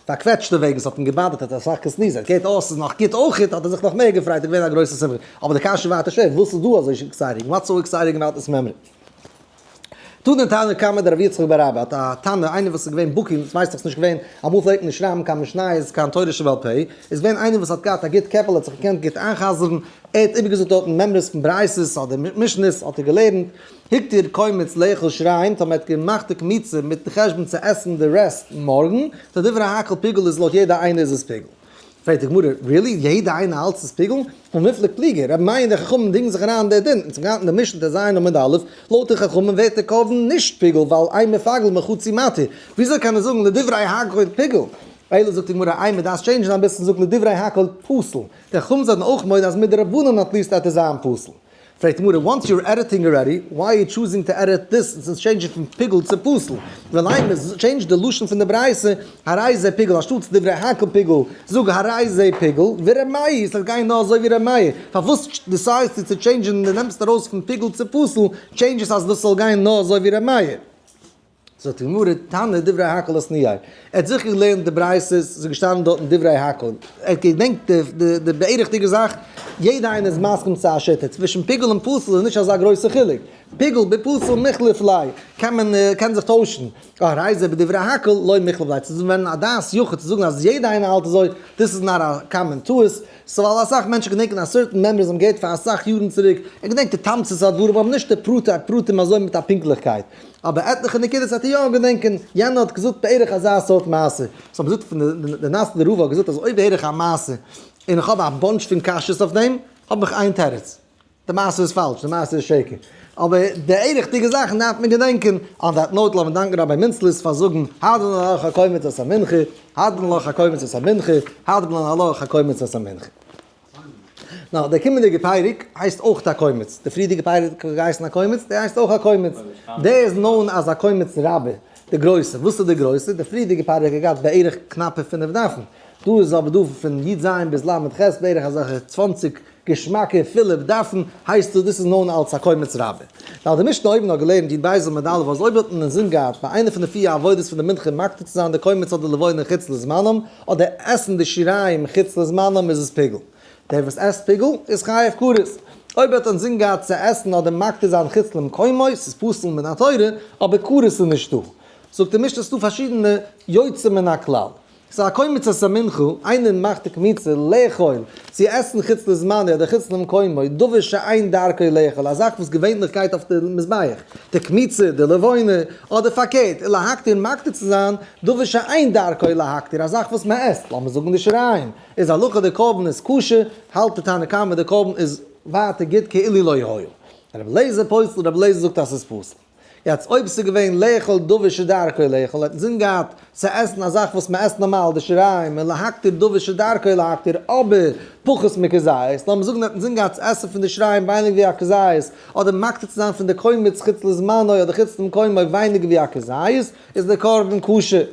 פארקוועטשטע וועגן ס'האט אים געבאדערט האט ער אסאך גע sneeze ט, ער געהערט אויס ס'איז נאך גוט אויכעט האט ער זיך נאך מער געפרייט איז געווען א גרויסע שמחה, אבער די קשיא ווייטער שווער וואס איז דא אזוי exciting what's so exciting about this מימרא? תנא תנא קמיה דרבי יצחק בר אבא האט א תנא איינער וואס איז געווען בקי דאס ווייסט איך ס'נישט געווען אמאל פלעגט מען נישט שרייבן קיין משניות קיין תורה שבעל פה איז געווען איינער וואס האט געהאט א גוט קעפל האט זיך געקענט גוט איינ'חזר'ן ער האט איבערגעזאגט דארטן מימרות פון ברייתות אדער משניות האט ער געלערנט הקטיר קומץ לאכול שיריים, טאמער האט געמאכט די קמיצה מיטן חשבון צו עסן די rest מארגן, טא דברי הכל פיגול איז לויט יעדע איינער איז עס פיגול. פרעגט די גמרא, really? יעדע איינער האלט ס'איז פיגול? הא מיפלג פליגי, רבי מאיר און די חכמים דינגן זיך אריין אין די דין, אונז האבן געהאט אין די משנה ט"ז עמוד א', לויט די חכמים ווערט די קרבן נישט פיגול ווייל אין מפגל מחצי מתיר, וויאזוי קען מען זאגן לדברי הכל פיגול? אלא זאגט די גמרא, איי מ'דארף change ן אביסל זאג לדברי הכל פסול, די חכמים זענען אויך מודה אז מדרבנן at least וועט עס זיין פסול. פרעגט די גמרא, once you're editing already, why are you choosing to edit this און change ן פון פיגול צו פסול? ולימא, change די לשון פון די ברייתא, הרי זה פיגול, אנשטאטס דברי הכל פיגול, זאג הרי זה פיגול, ור' מאיר, ס'וועט גיין נאר אזוי ווי ר' מאיר, פארוואס decide סטו צו change ן און די נעמסט ארויס פון פיגול צו פסול, change עס אז דאס זאל גיין נאר אזוי ווי ר' מאיר. זאגט די גמרא, תנא דברי הכל אתנייה. ער האט זיכער געלערנט די ברייתות, ס'איז געשטאנען דארטן דברי הכל. ער האט געדענקט די בערך'דיגע זאך, יעדער איינער איז מסכים צו א שיטה, צווישן פיגול און פסול איז נישט אזא גרויסע חילוק. פיגול בפסול מיחליף ליה, קען מען קען זיך טוישן. הרי זה בדברי הכל לא מיחליף ליה. צו ווען א דעת יחיד צו זאגן אז יעדער איינער האלט אזוי, דאס איז נאר א common טעות. ס'איז ווייל אסאך מענטשן געדענקען א certain memories האבן געהערט פאר אסאך יארן צוריק, ער געדענקט די תמצית הדברים אבער נישט די פרטי הפרטים אזוי מיט א פונקטליכקייט. אבער עטליכע נקודות וועט ער יא געדענקען, יענער האט געזאגט בערך אזא סארט מעשה. סאו מ'זאגט פון די נאסטער רב האט געזאגט אז אויב הער איך א מעשה און איך האב א bunch פון קשיות אויף דעם, האב איך איין תירוץ, די מעשה איז פאלש, די מעשה איז שקר. אבער די ריכטיגע זאכן דארף מען געדענקען. On that note לאמיר דאנקען Rabbi מינצליס פאר זאגן הדרן עלך הקומץ את המנחה, הדרן עלך הקומץ את המנחה, הדרן עלך הקומץ את המנחה. נאר דער קומענדיגער פרק הייסט אויך הקומץ, דער פריערדיגער פרק האט געהייסן הקומץ, דער הייסט אויך הקומץ, דער איז known as הקומץ רבה, די גרויסע, וואס איז די גרויסע? דער פריערדיגער פרק האט געהאט בערך קנאפע פינף דפים, דא איז אבער דא פון י"ז ביז ל"ח בערך אזעלכע 20 געשמאקע פילע דפים, הייסט דאס דאס איז known אלס הקומץ רבה. ווייל די משנה אויבן האט געלערנט י"ב עמוד א' אז אויב האט מען אינזין געהאט ביי איינע פון די פיר עבודות פון די מנחה מקטיר צו זיין די קומץ אדער לבונה חוץ לזמנם, אדער עסן די שיריים חוץ לזמנם איז עס פיגול. דער וואס עסט פיגול איז חייב כרת. אויב האט אינזין געהאט צו עסן אדער מקטיר זיין חוץ למקומו, ס'איז פסול מן התורה, אבער כרת איז נישטא. זאגט די משנה ס'דא פארשידענע יוצא מן הכלל. ס'איז הקומץ את המנחה, איינער מאכט די קמיצה לאכול, צו עסן חוץ לזמנו אדער חוץ למקומו, דבר שאין דרכו לאכול, א זאך וואס געווענליך גייט אויף די מזבח, די קמיצה, די לבונה, אדער פארקערט, ולהקטיר מקטיר צו זיין, דבר שאין דרכו להקטיר, א זאך וואס מען עסט, לאמיר זאגן די שיריים, איז הלכה די קרבן איז כשר, האלט די תנא קמא די קרבן איז ווייטער גוט כאילו לא היה. רבי אליעזר פוסל, רבי אליעזר זאגט אז ס'איז פסול. יעצט אויב ס'איז געווען לאכול דבר שדרכו לאכול, האט אינזין געהאט צו עסן א זאך וואס מ'עסט נארמאל, די שיריים, און להקטיר דבר שדרכו להקטיר, אבער פחות מכזית, לאמיר זאגן ער האט אינזין געהאט צו עסן פון די שיריים ווייניגער ווי א כזית, אדער מקטיר צו זיין פון די קומץ חוץ לזמנו אדער חוץ למקומו ווייניגער ווי א כזית, איז די קרבן כשר.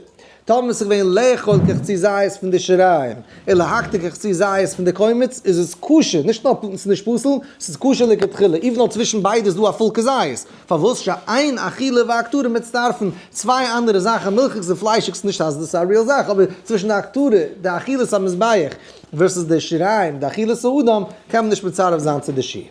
טאמער ס'איז געווען לאכול כחצי זית פון די שיריים, און להקטיר כחצי זית פון די קומץ, איז עס כשר, נישט נאר ס'איז נישט פסול, ס'איז כשר לכתחילה, even though צווישן ביידע איז דא א full כזית. פארוואס שאין אכילה והקטרה מצטרפין, צוויי אנדערע זאכן, מילכיגס און פליישיגס, נישט אז דאס איז א real זאך, אבער צווישן די הקטרה, די אכילת המזבח, versus די שיריים, די אכילת האדם, קען מען נישט מצרף זיין צו די שיעור.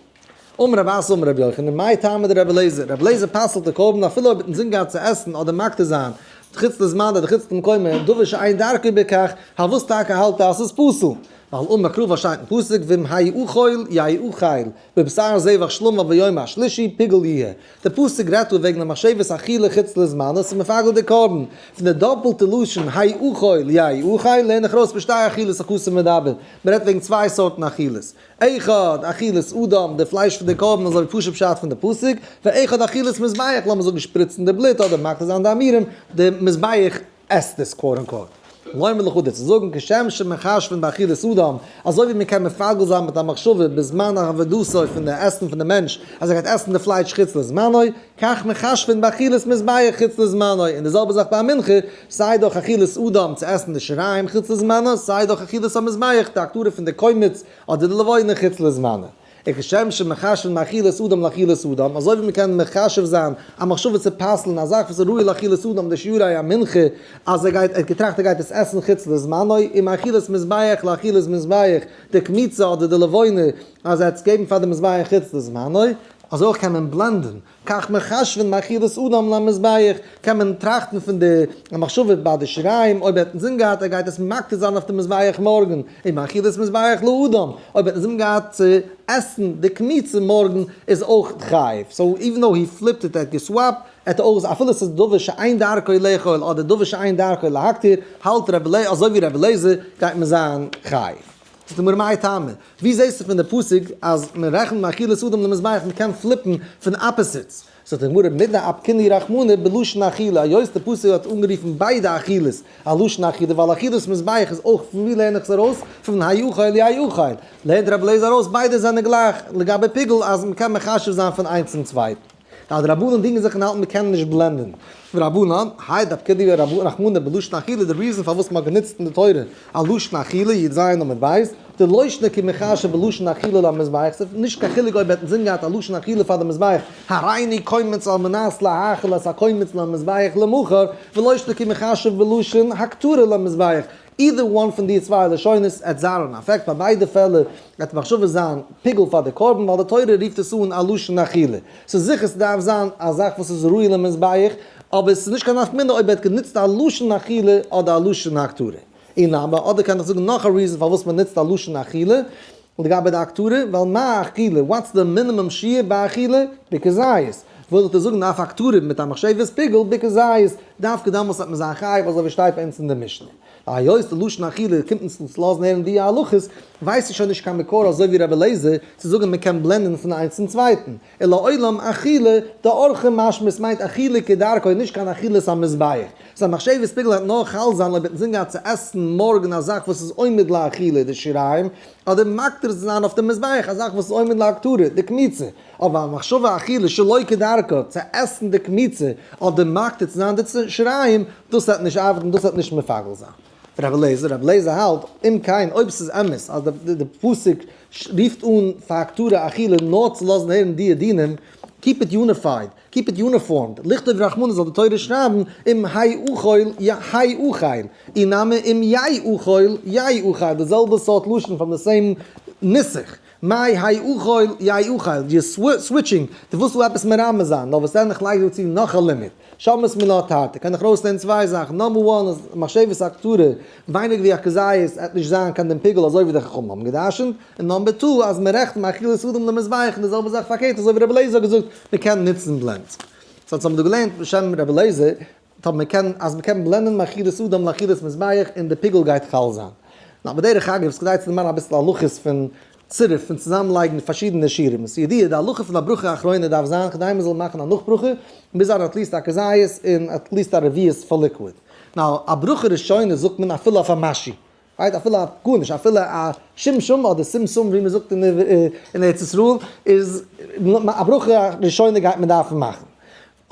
אמר רב אסי אמר רבי יוחנן, מאי טעמא דרבי אליעזר, רבי אליעזר פסל'ט די קרבן אפילו אויב האט אינזין געהאט צו עסן אדער מקטיר זיין, חוץ לזמן אדער חוץ למקומו, דבר שאין דרכו בכך, פארוואס טאקע האלט ער אז ס'איז פסול? ווייל אמר קרא וואס שטייט אין פסוק ואם היאכל יאכל בבשר זבח שלמיו ביום השלישי פיגול יהיה, די פסוק רעדט דא וועגן א מחשבת אכילה חוץ לזמנו, ס'איז מפגל די קרבן, פון די דאפלטע לשון היאכל יאכל לערן איך ארויס בשתי אכילות הכתוב מדבר, מ'רעדט וועגן צוויי סארטן אכילות, אחד אכילת אדם, די פלייש פון די קרבן אזוי ווי פשוט פשט פון די פסוק, ואחד אכילת מזבח, לאמיר זאגן שפריצן די בלוט אדער מקטיר זיין די אימורים, די מזבח עסט עס quote unquote. לומר לך דיר צו זאגן כשם שמחשבין באכילת אדם, אזוי ווי מען קען מפגל זיין מיט א מחשבה בזמן עבודתו פון די עסן פון די מענטש אז ער גייט עסן די פלייש חוץ לזמנו, כך מחשבין באכילת מזבח חוץ לזמנו, און די זעלבע זאך ביי א מנחה, סיי דורך אכילת אדם צו עסן די שיריים חוץ לזמנו, סיי דורך אכילת המזבח, די הקטרה פון די קומץ אדער די לבונה חוץ לזמנו. וכשם שמחשבין מאכילת אדם לאכילת אדם, אזוי ווי מ'קען מחשב זיין א מחשבה צו פסל'ן א זאך וואס איז ראוי לאכילת אדם די שיעורי המנחה, אז ער גייט, ער האט געטראכט ער גייט עס עסן חוץ לזמנו, ומאכילת מזבח לאכילת מזבח, די קמיצה אדער די לבונה, אז ער האט עס געבן פאר די מזבח חוץ לזמנו, אזוי אויך קען מען blend ען, כך מחשבין מאכילת אדם למזבח, קען מען טראכטן פון די מחשבה ביי די שיריים, אויב ער האט אינזין געהאט ער גייט עס מקטיר זיין אויף די מזבח מארגן, און מאכילת מזבח לאדם, אויב ער האט אינזין געהאט צו עסן די קמיצה מארגן איז אויך חייב, so even though he flipped it ער האט גע swap ט, ער האט אויך אפילו עס איז דבר שאין דרכו לאכול אדער דבר שאין דרכו להקטיר, האלט רבי אליעזר אזוי ווי רבי אליעזר גייט מען זיין חייב. זאגט די גמרא מאי טעמא, ווי זעסטו פון די פסוק אז מען רעכנט מאכילת אדם למזבח מען קען flip ן פון opposites? זאגט די גמרא מדאפקינהו רחמנא בלשון אכילה, היות די פסוק האט אנגערופן ביידע אכילות א לשון אכילה ווייל אכילת מזבח איז אויך פון ווי לערן איך עס ארויס? פון היאכל יאכל לערנט רבי אליעזר ארויס ביידע זענען גלייך לגבי פיגול אז מען קען מחשב זיין פון איינס צום צווייטן. די רבנן דינגען זיך און האלטן מ'קען נישט blend ען. ורבנן, האי דאפקינהו רחמנא בלשון אכילה די reason פארוואס מ'האט גענוצט אין די תורה א לשון אכילה, י ז עמוד ב', דלא שנא כי מחשב בלשון אכילה למזבח, ס'איז נישט קיין חילוק אויב ער האט אינזין געהאט א לשון אכילה פאר די מזבח, הריני קומץ על מנת להאכיל את הקומץ למזבח למחר, ולא שנא כי מחשב בלשון הקטרה למזבח, either one פון די צוויי לשונות עט זיין אן אפעקט ביי ביידע פעלער וועט מחשבה זיין פיגול פאר די קרבן ווייל די תורה רופט עס אן א לשון אכילה. ס'איז זיכער ס'דארף זיין א זאך וואס איז ראוי למזבח אבער ס'איז נישט קיין נפקא מינה אויב ער האט גענוצט א לשון אכילה אדער א לשון הקטרה. אי נמי אדער קען איך זאגן נאך א reason פארוואס מ'נוצט א לשון אכילה לגבי די הקטרה ווייל מה אכילה what's the minimum שיעור ביי אכילה? בכזית. וויל איך דיר זאגן אויף הקטרה מיט א מחשבת פיגול בכזית דווקא דעמאלס וועט מען זיין חייב אזוי ווי שטייט ביי אונז אין די משנה. היות די לשון אכילה קומט אונז צו לאזן הערן די הלכות, ווייס איך שוין נישט קיין מקור אזוי ווי רבי אליעזר צו זאגן מען קען blend ען פון איינס צום צווייטן. אלא לעולם אכילה דאורחא משמע עס מיינט אכילה כדרכו נישט קיין אכילת המזבח. ס'איז א מחשבת פיגול וועט נאר חל זיין אויב האט אינזין געהאט צו עסן מארגן א זאך וואס איז עומד לאכילה די שיריים, אדער מקטיר זיין אויף די מזבח א זאך וואס איז עומד להקטרה די קמיצה. אבער א מחשבה אכילה שלא כדרכה, צו עסן די קמיצה, אדער מקטיר צו זיין די שיריים, דאס וועט נישט ארבעטן, דאס וועט נישט מפגל זיין. רבי אליעזר, רבי אליעזר האלט, אם כן, אויב ס'איז אמת אז די פסוק רופט אן פאר הקטרה אכילה נאר צו לאזן הערן די דינים, keep it unified, keep it uniformed, לכתוב רחמנא זאל די תורה שרייבן אם היאכל יאכל, אי נמי אם יאכל יאכל, די זעלבע סארט לשון פון די same נוסח. מאי האי אוכל יהא אוכל, די switching, דו ווילסט דא עפעס מרמז זיין, נאר וואס דען איך לייג דא צו נאך א לימוד, שמעת מינה תרתי, קען איך ארויסלערנען צוויי זאכן, number one אז מחשבת הקטרה ווייניגער ווי א כזית עט נישט זיין קיין דין פיגול אזוי ווי די חכמים האבן גע'דרש'נט, און number two אז מען רעכנט מאכילת אדם למזבח און די זעלבע זאך פארקערט אזוי ווי רבי אליעזר האט געזאגט מען קען נוצן blends. so אונז האבן דא געלערנט בשם רבי אליעזר טאמער מען קען אז מען קען blend ען מאכילת אדם לאכילת מזבח און די פיגול גייט חל זיין. נאר בדרך אגב איז כדאי צו דערמאנען אביסל הלכות פון צירוף פון צוזאמלייגן פארשידענע שיעורים. עס איז ידוע די הלכה פון א ברכה אחרונה דארף זיין כדי מען זאל מאכן א נאכברכה מוז זיין at least א כזית און at least א רביעית פאר liquid. now א ברכה ראשונה זאגט מען אפילו אויף א משהו. right אפילו א גארנישט אפילו א שומשום אדער סימסום ווי מען זאגט אין ארץ ישראל איז א ברכה ראשונה גייט מען דארפן מאכן.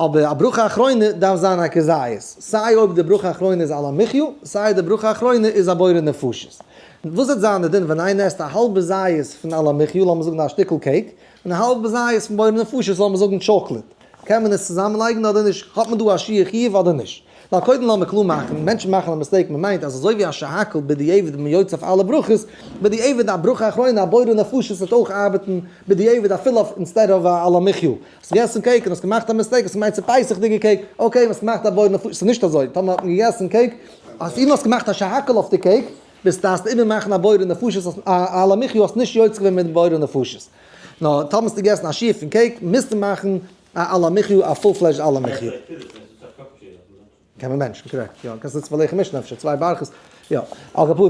אבער א ברכה אחרונה דארף זיין א כזית, סיי אויב די ברכה אחרונה איז על המחי', סיי די ברכה אחרונה איז א בורא נפשות. וואס וועט זיין די דין ווען איינער עסט א האלבע זית פון על המחי', לאמיר זאגן א שטיקל cake, און א האלבע זית פון בורא נפשות, לאמיר זאגן chocolate, קען מען עס צוזאמען לייגן אדער נישט? האט מען דא א שיעור חיוב אדער נישט? נאר קודם לאמיר קלאר מאכן, מענטשן מאכן א mistake, מען מיינט אז אזוי ווי א שהכל בדיעבד איז מען יוצא אויף אלע ברכות, בדיעבד א ברכה אחרונה א בורא נפשות וועט אויך ארבעטן בדיעבד אפילו אויף instead of א על המחי'. האסט געגעסן cake און האסט געמאכט א mistake, האסט געמיינט ס'איז פסח'דיגע cake, okay, האסט געמאכט א בורא נפשות, ס'איז נישט אזוי, טאמער האט מען געגעסן cake, אפילו האסט געמאכט א שהכל אויף די cake, ביסט דארפסט איבערמאכן א בורא נפשות, א על המחי' האסט נישט יוצא געווען מיט בורא נפשות. נאר טאמער האסטו געגעסן א שיעור פון cake, מוזטו מאכן א על המחי', א full fledged על המחי'. קען מען בענטשן, correct, יא, קענסט נוצן פאר לחם משנה אפשר, צוויי ברכות, יא, על כל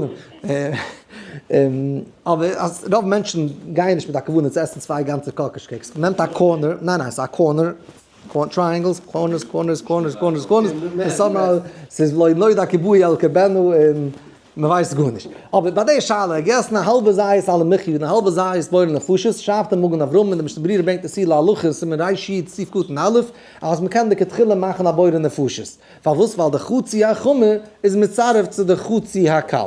פנים. אבער אז רוב מענטשן גייען נישט מיט א כוונה צו עסן צוויי גאנצע קאקאש cakes, מ'נעמט א corner, ניין ניין, ס'איז א corner, triangles, corners, corners, corners, corners, corners, און somehow ס'איז לא נודע כי באו אל קרבנה און מ'ווייסט גארנישט. אבער ביי די שאלה, געסן א האלבע זית על המחי' און א האלבע זית בורא נפשות, שרייבט דער מגן אברהם און די משנה ברורה ברענגט עס צו להלכה, סימן רי"ש סעיף קטן א', אז מ'קען לכתחילה מאכן א בורא נפשות. פארוואס? ווייל די חצי החמור איז מצרף צו די חצי הקל.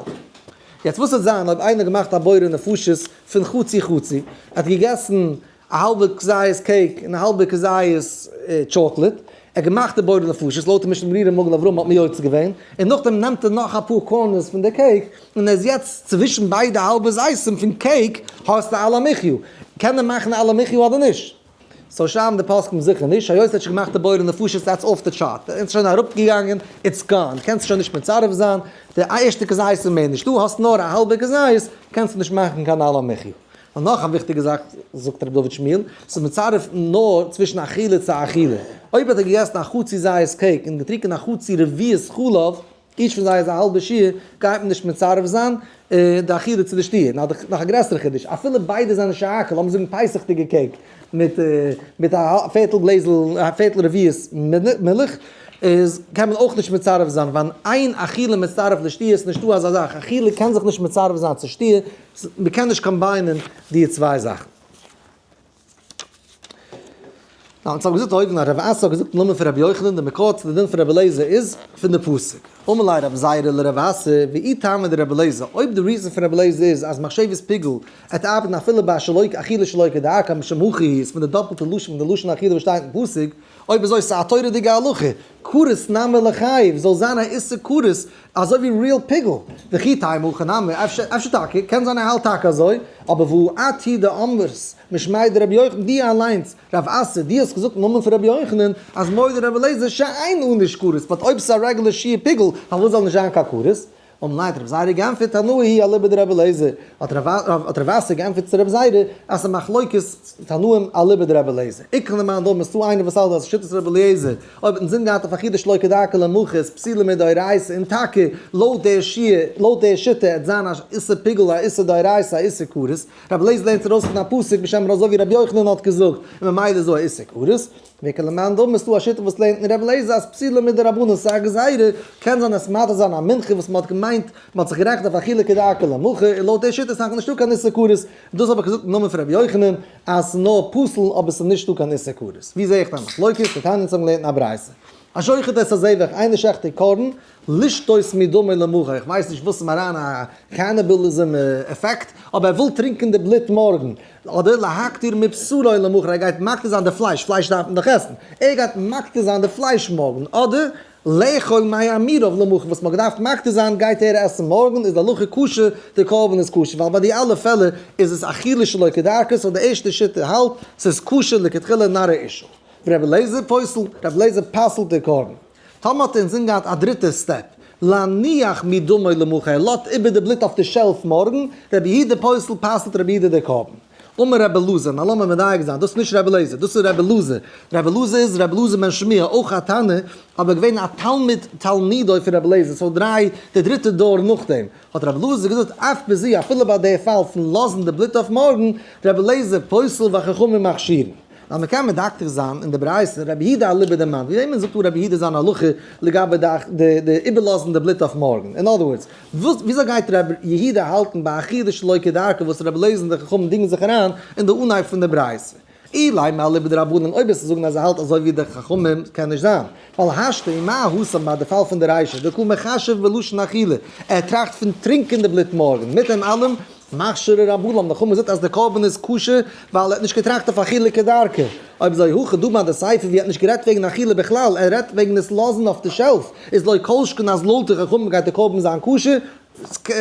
יעצט וואס וועט זיין אויב איינער האט געמאכט א בורא נפשות פון חצי חצי, ער האט געגעסן א האלבע כזית cake און א האלבע כזית chocolate, ער האט געמאכט די בורא נפשות, לויט די משנה ברורה מגן אברהם האט מען יוצא געווען, און נאכדעם נעמט ער נאך אפאר corners פון די cake, און ער איז יעצט צווישן ביידע האלבע זיתים פון cake, האסטו על המחי'. קען ער מאכן על המחי' אדער נישט? so שרייבן די פוסקים זיכער נישט, היות ער האט שוין געמאכט די בורא נפשות that's off the chart, ער איז שוין אראפגעגאנגען, it's gone, קענסט שוין נישט מצרף זיין, די ערשטע כזית איז מער נישטא, האסט נאר א האלבע כזית, קענסטו נישט מאכן קיין על המחי'. און נאך א וויכטיגע זאך זאגט רבי דוד שמואל, ס'איז מצרף נאר צווישן אכילה צו אכילה. אויב האט ער געגעסן א חצי זית cake און געטרינקען א חצי רביעית חלב, each פון זיי איז א האלבע שיעור, גייט מען נישט מצרף זיין די אכילה צו די שתיה. נאך א גרעסערע חידוש, אפילו ביידע זענען שהכל, לאמיר זאגן פסח'דיגע cake מיט מיט א פערטל גלעזל, א פערטל רביעית מילך, איז קען מען אויך נישט מצרף זיין, ווייל אין אכילה מצטרף לשתיה, ס'איז נישטא אזא זאך, אכילה קען זיך נישט מצרף זיין צו שתיה, מ'קען נישט combine ען די צוויי זאכן. נאר אונז האבן געזאגט אויבן אז רב אסי האט געזאגט אין נאמען פון רבי יוחנן די מקור צו די דין פון רבי אליעזר איז פון די פסוק. אמר ליה רב זירא לרב אסי ואי טעמא דרבי אליעזר אויב די reason פון רבי אליעזר איז אז מחשבת פיגול עט ארבעטן אפילו ביי שלא אכילה שלא כדרכה משום הכי איז פון די דאפלטע לשון פון די לשון אכילה וואס שטייט אין פסוק אויב אזוי ס'איז א תורה'דיגע הלכה, כרת נמי ליחייב, זאל זיין א איסור כרת אזוי ווי real פיגול, וכי תימא הכי נמי, אפשר אפשר טאקע, קען זיין ער האלט טאקע אזוי, אבער והא את הוא דאמרת משמיה דרבי יוחנן, דו אליינס, רב אסי, דו האסט געזאגט אין נאמען פון רבי יוחנן, אז מודה רבי אליעזר שאין עונש כרת, but אויב ס'איז א רעגולער שיעור פיגול, פארוואס זאל נישט זיין קיין כרת? אמר ליה האט רב זירא געענטפערט תנאי היא אליבא דרבי אליעזר, האט רב אסי געענטפערט צו רב זירא אז ס'איז מחלוקת תנאים אליבא דרבי אליעזר, איכא למאן דאמר ס'דא איינער וואס האלט אז שיטת רבי אליעזר אויב האט אינזין געהאט אויף אכילה שלא כדרכה למחר איז פסולה מדאורייתא און טאקע לויט דער שי' לויט דער שיטה עט זיין א איסור פיגול א איסור דאורייתא א איסור כרת, רבי אליעזר לערנט ארויס פון א פסוק בשם אזוי ווי רבי יוחנן האט געזאגט און ממילא איז דא א איסור כרת. ואיכא למאן דאמר ס'דא א שיטה וואס לערנט אין ר' אליעזר אז פסולה מדרבנן ס'איז א גזירה, קען זיין עס מתיר זיין א מנחה וואס מ'האט געמיינט מ'האט זיך גערעכנט אויף אכילה כדרכה למחר און לויט די שיטה איז טאקע נישטא קיין איסור כרת, דאס האב איך געזאגט אין נאמען פון רבי יוחנן אז ס'איז נאר פסול אבער ס'איז נישטא קיין איסור כרת. ווי זעה איך דיין מחלוקת? דתניא אונז האבן געלערנט אין א ברייתא. השוחט את הזבח איינער שעכט די קרבן, לשתות מדמו למחר, איך ווייס נישט וואס איז אריין א cannibalism effect, אבער ער וויל טרינקען די בלוט מארגן, אדער להקטיר מבשרו למחר, ער גייט מקטיר זיין די פלייש, פלייש דארף מען דאך עסן, ער גייט מקטיר זיין די פלייש מארגן, אדער לאכול מאמיריו למחר, וואס מ'האט געדארפט מקטיר זיין גייט ער עסן מארגן, איז די הלכה כשר, די קרבן איז כשר, ווייל ביי די אלע פעלער איז עס אכילה שלא כדרכה, so די ערשטע שיטה האלט ס'איז כשר לכתחילה not a issue. ורבי אליעזר פוסל, רבי אליעזר פסל'ט די קרבן. טאמער האט ער אינזין געהאט א דריטע step, להניח מדמו למחר, ער לאזט איבער די בלוט אויף די shelf מארגן, רבי יהודה פוסל פסל'ט רבי יהודה די קרבן. אמר רבי אלעזר, נאר לאמיר מדייק זיין, דאס איז נישט רבי אליעזר, דאס איז רבי אלעזר. רבי אלעזר איז רבי אלעזר בן שמוע, אויך א תנא, אבער געווען א תלמיד תלמידו פון רבי אליעזר, so דריי, די דריטע דור נאכדעם, האט רבי אלעזר געזאגט, אף בזו, אפילו ביי די פאל פון לאזן די בלוט אויף מארגן, רבי אליעזר פוסל וחכמים מכשירין. ווייל מ'קען מדקדק זיין אין די ברייתא, רבי יהודה אליבא דמאן, ווי וועמען זאגט אן רבי יהודה זיין הלכה לגבי די איבערלאזן די בלוט אויף מארגן? אין other words, וואס וויאזוי גייט רבי יהודה האלטן ביי אכילה שלא כדרכה וואס רבי אליעזר און די חכמים דינגען זיך אריין אין די אנהייב פון די ברייתא? אילימא אליבא דרבנן, אויב וועסטו זאגן אז ער האלט אזוי ווי די חכמים קען נישט זיין, ווייל השתא ומה התם ביי די פאל פון די רישא דקא מחשב בלשון אכילה, ער טראכט פון טרינקען די בלוט מארגן, מיט דעם אלעם מכשירי רבנן, די חכמים זאגט אז די קרבן איז כשר ווייל ער האט נישט געטראכט אויף אכילה כדרכה. אויב אזוי הכא דא ביי די סיפא ווי ער האט נישט גערעדט וועגן אכילה בכלל, ער רעדט וועגן עס לאזן אויף די shelf, איז לא כל שכן אז לויט די חכמים גייט די קרבן זיין כשר,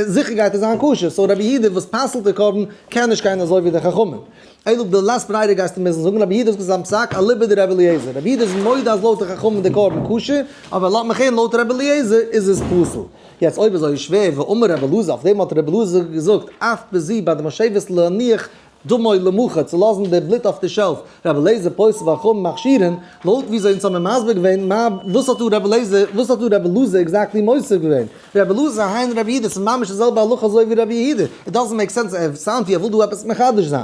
זיכער גייט עס זיין כשר, so רבי יהודה וואס פסל'ט די קרבן קען נישט גיין אזוי ווי די חכמים. אלא בלית ברירה גייסטו מוזן זאגן רבי יהודה האט געזאגט זיין פסק אליבא דרבי אליעזר, רבי יהודה איז מודה אז לויט די חכמים די קרבן כשר, אבער לאט מיך הערן לויט רבי אליעזר איז עס פסול. יעצט אויב אזוי איז שווער, ואמר רבי אלעזר, אויף דעם האט רבי אלעזר געזאגט, אף בזו ביי די משאבת להניח דמו למחר, צו לאזן די בלוט אויף די shelf, רבי אליעזר פוסל וחכמים מכשירין, לויט וויאזוי אונז האבן מסביר געווען, מה, וואס האט דא רבי אליעזר, וואס האט דא רבי אלעזר exactly מוסיף געווען? רבי אלעזר היינו רבי יהודה, ס'איז ממש די זעלבע הלכה אזוי ווי רבי יהודה, it doesn't make sense, ער sound ווי ער וויל דא עפעס מחדש זיין.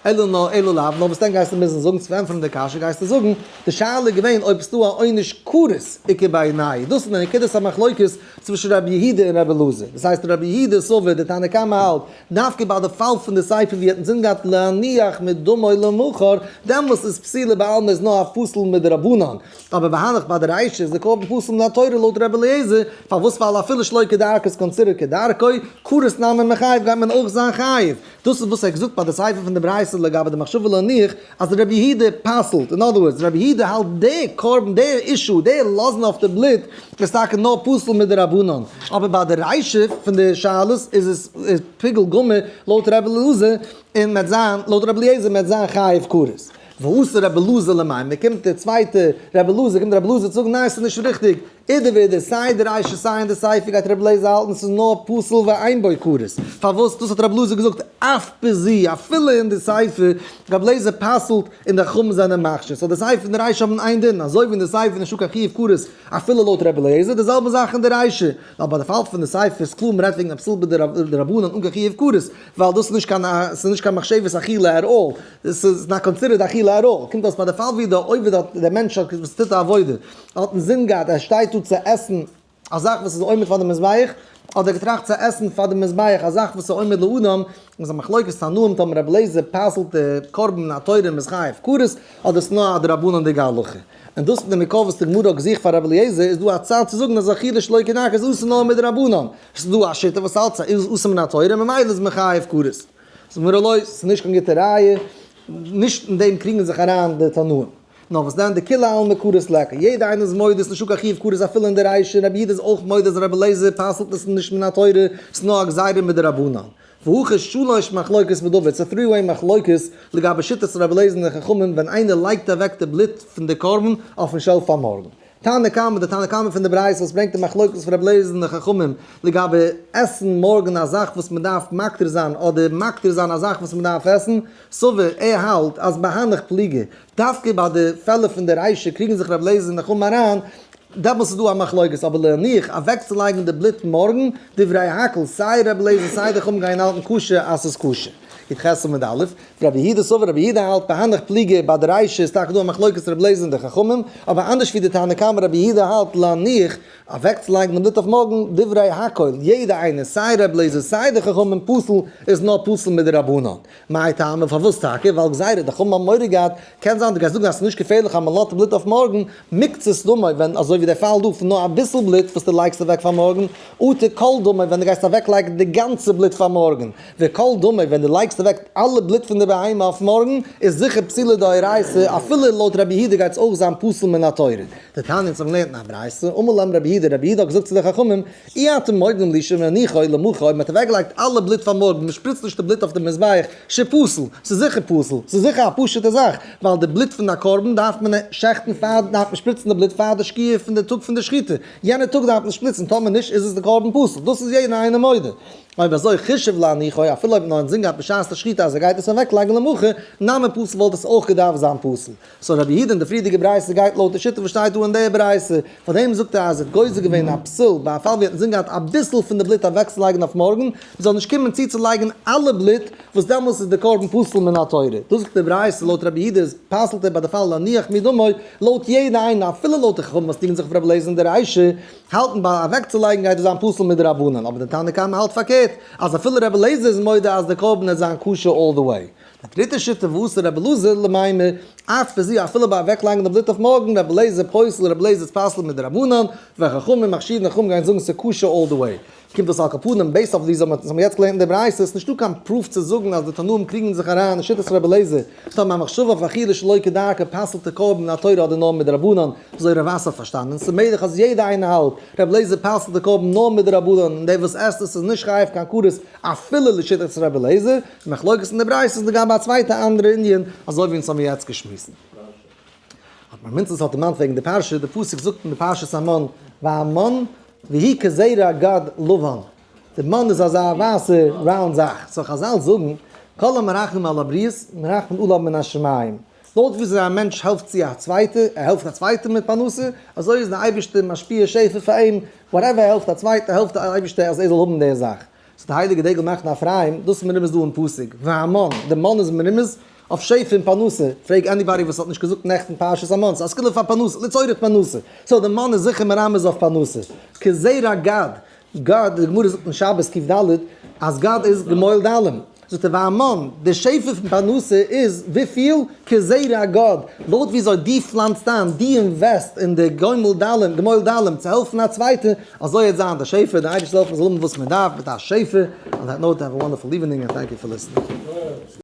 אלא נאר אלא לאו, נאר וואס דען גייסטו מוזן זאגן צו פארענטפערן די קשיא גייסטו זאגן, די שאלה איז געווען אויב ס'דא א עונש כרת איכא בינייהו, דאס איז די נקודת המחלוקת צווישן רבי יהודה און רבי אלעזר, דאס הייסט רבי יהודה סובר די תנא קמא האלט, דווקא ביי די פאל פון די סיפא ווי ער האט אינזין געהאט להניח מדמו למחר, דעמאלס איז פסילה בעלמא איז נאר א פסול מדרבנן, אבער בהנך ביי די רישא איז די קרבן פסול מן התורה לויט רבי אליעזר, פארוואס ווייל אפילו שלא כדרכו איז considered כדרכו, כרת נמי מחייב גייט מען אויך זיין חייב. דאס איז וואס ער האט געזאגט ביי די סיפא פון די ברייתא לגבי די מחשבה להניח, אז רבי יהודה פסל'ט, אין other words, רבי יהודה האלט די קרבן, די issue, די לאזן אויף די בלוט, איז טאקע נאר פסול מדרבנן, אבער ביי די רישא פון די שאלות איז עס פיגול גמור לויט רבי אלעזר, און מ'עט זיין, לויט רבי אליעזר מ'עט זיין חייב כרת. ואתא רבי אלעזר למימר, קומט די צווייטע רבי אלעזר, קומט רבי אלעזר צו זאגן ניין ס'איז נישט ריכטיג, אידי ואידי, סיי די רישא סיי אין די סיפא גייט רבי אליעזר האלטן ס'איז נאר פסול ואין בו כרת. פארוואס? דאס האט רבי אלעזר געזאגט אף בזו, אפילו אין די סיפא, רבי אליעזר פסל'ט און די חכמים זענען מכשיר. so די סיפא און די רישא האבן איין דין, אזוי ווי אין די סיפא איז נישטא קיין חיוב כרת אפילו לויט רבי אליעזר, די זעלבע זאך אין די רישא. ווייל ביי די פאל פון די סיפא איז קלאר מ'רעדט וועגן א פסול בדרבנן אן קיין חיוב כרת, ווייל דאס איז נישט קיין ס'איז נישט קיין מחשבת אכילה at all, עס איז not considered אכילה at all, קומט אויס ביי די פאל ווי די עובד האט, דער מענטש האט וואס טוט א עבודה, האט אינזין געהאט ער שטייט דא צו עסן א זאך וואס איז עומד פאר די מזבח, אדער געטראכט צו עסן פאר די מזבח א זאך וואס איז עומד לאדם, איז א מחלוקת תנאים טאמער רבי אליעזר פסל'ט די קרבן מן התורה און מ'איז חייב כרת, אדער ס'איז נאר א דרבנן'דיגע הלכה. און דאס מיט די מקוה וואס די גמרא האט געזוכט פאר רבי אליעזר איז דא א צד צו זאגן אז אכילה שלא כדרכה איז אסור נאר מדרבנן, ס'איז דא א שיטה וואס האלט ס'איז אסור מן התורה ממילא איז מען חייב כרת. זאגט די גמרא לא, ס'איז נישט קיין גוטע ראיה, נישט אין דעם קריגן זיך אריין די תנאים. נאר וואס דען דכולי עלמא כרת ליכא, יעדער איינער איז מודה ס'נישטא קיין חיוב כרת אפילו אין די רישא, רבי יהודה איז אויך מודה אז רבי אליעזר פסל'ט עס נישט מן התורה, ס'איז נאר א גזירה מדרבנן. והכא שלש מחלוקת בדבר, ס'איז א three way מחלוקת לגבי שיטת רבי אליעזר און די חכמים ווען איינער לייגט אוועק די בלוט פון די קרבן אויפן shelf פאר מארגן. תנא קמא, די תנא קמא פון די ברייתא וואס ברענגט די מחלוקת פון רבי אליעזר און די חכמים לגבי עסן מארגן א זאך וואס מען דארף מקטיר זיין אדער מקטיר זיין א זאך וואס מען דארף עסן, סבר, ער האלט אז בהנך פליגי, דווקא ביי די פעלער פון די רישא קריגן זיך רבי אליעזר און די חכמים אריין, דעמאלס איז דא א מחלוקת, אבער להניח, אוועקצולייגן די בלוט מארגן, דברי הכל, סיי רבי אליעזר סיי די חכמים גייען האלטן כשר אז ס'איז כשר. י"ח עמוד א', רבי יהודה סבר רבי יהודה האלט בהנך פליגי ביי די רישא איז טאקע דא א מחלוקת רבי אליעזר און די חכמים, אבער אנדערש ווי די תנא קמא רבי יהודה האלט להניח, אוועקצולייגן די בלוט אויף מארגן, דברי הכל, יעדע איינער, סיי רבי אליעזר סיי די חכמים פסול איז נאר פסול מדרבנן. מאי טעמא פארוואס טאקע? ווייל גזירה, די חכמים האבן מורא געהאט, קען זיין דו גייסט זאגן אז ס'איז נישט געפערליך אז מ'לאזט בלוט אויף מארגן, מקצת דמו, ווען אזוי ווי. ווי דער פאל דא פון נאר אביסל בלוט וואס דו לייגסט אוועק פאר מארגן, אטו כל דמו ווען דו גייסט אוועקלייגן די גאנצע בלוט פאר מארגן, וכל דמו ווען דו לייגסט אוועק אלע בלוט פון די בהמה אויף מארגן, איז זיכער פסולה דאורייתא, אפילו לויט רבי יהודה גייט עס אויך זיין פסול מן התורה. דתניא אונז האבן געלערנט אין א ברייתא, אמר להם רבי יהודה, רבי יהודה האט געזאגט צו די חכמים, אי אתם מודים לי שמניחו למחר, אויב מען האט אוועקגעלייגט אלע בלוט פאר מארגן, מען שפריצט נישט די בלוט אויף די מזבח, שפסול, ס'איז זיכער פסול, ס'איז זיכער א פשוט'ע זאך, ווייל די בלוט פון א קרבן דארף מען שעכטן פאר, דארף מען שפריצן די בלוט פאר די שקיעה פון די טאג פון די שחיטה, יענע טאג דארף מען שפריצן, טאמער נישט איז עס די קרבן פסול, דאס איז יעדער איינער מודה. אויב אזוי חישב להניחו, אפילו אויב נאר אינזין געהאט בשעת די שחיטה אז ער גייט עס אוועק לייגן למחר, נמי פסול וואלט עס אויך געדארפט זיין פסול. so רבי יהודה אין די פריערדיגע ברייתא גייט לויט די שיטה וואס שטייט דא אין די ברייתא, פארדעם זאגט ער אז ער האט גוזר געווען א פסול ביי א פאל ווי ער האט אינזין געהאט אביסל פון די בלוט אוועקצולייגן אויף מארגן, מען זאל נישט קומען צוצולייגן אלע בלוט, וואס דעמאלס איז די קרבן פסול מן התורה. דאס זאגט די ברייתא לויט רבי יהודה איז פסל'ט ער ביי די פאל להניח מדמו, לויט יעדע איינער אפילו לויט די חכמים וואס קריגן זיך אויף רבי אליעזר אין די רישא, האלטן ביי אוועקצולייגן גייט עס זיין פסול מדרבנן, אבער די תנא קמא האלט פארקערט, אז אפילו רבי אליעזר איז מודה אז די קרבן וועט זיין כשר all the way. די דריטע שיטה ואתא רבי אלעזר למימר, אף בזו אפילו ביי אוועקלייגן די בלוט אויף מארגן, רבי אליעזר פוסל, רבי אליעזר איז פסול מדרבנן, וחכמים מכשירין חכמים גייען זאגן ס'איז כשר all the way. קומט דאס על כל פנים, based אויף ווי אונז האבן יעצט געלערנט אין די ברייתא, איז נישטא קיין proof צו זאגן אז די תנאים קריגן זיך אריין אין שיטת רבי אליעזר, סתם א מחשבה אויף אכילה שלא כדרכה פסל'ט די קרבן מן התורה אדער נאר מדרבנן, אזוי רב אסי האט פארשטאנען, ס'איז מעגליך אז יעדער איינער האלט, רבי אליעזר פסל'ט די קרבן נאר מדרבנן און דער וואס עסט עס איז נישט חייב קיין כרת אפילו לשיטת רבי אליעזר, די מחלוקת אין די ברייתא איז לגבי א צווייטע אנדערע ענין, אזוי ווי אונז האבן יעצט געשמועסט. האט מר. מינצעס האט דערמאנט וועגן די פרשה, די פסוק זאגט אין די פרשת המן, והמן והוא כזרע גד לבן, די מן איז אזא ווייסע round זאך, so חזל זאגן, כל המרחם על הבריות מרחמין עליו מן השמים, לויט וויאזוי א מענטש העלפט צו א צווייטע, ער העלפט א צווייטע מיט פרנסה, אזוי איז די אייבערשטער משפיע שפע פאר אים, whatever ער העלפט א צווייטע העלפט די אייבערשטער אז ער זאל האבן די זאך. so די הייליגע דגל מחנה אפרים, דאס איז מרומז דא אין פסוק, והמן, די מן איז מרומז אויף שפע און פרנסה, פרעג anybody וואס האט נישט געזאגט נעכטן פרשת המן, ס'איז א סגולה פאר פרנסה, לצורך פרנסה, so די מן איז זיכער מרמז אויף פרנסה, כזרע גד, גד, די גמרא זאגט אין שבת קד אז גד איז גמול דלים, זאגט ער והמן, די שפע פון פרנסה איז וויפיל? כזרע גד, לויט וויאזוי דו פלאנצט איין, דו invest סט אין די גומל דלים, גמול דלים, צו העלפן א צווייטע, אזוי וועט זיין די שפע, די אייבערשטער זאל העלפן מ'זאל האבן וואס מען דארף מיט א שפע, on that note have a wonderful evening and thank you for listening.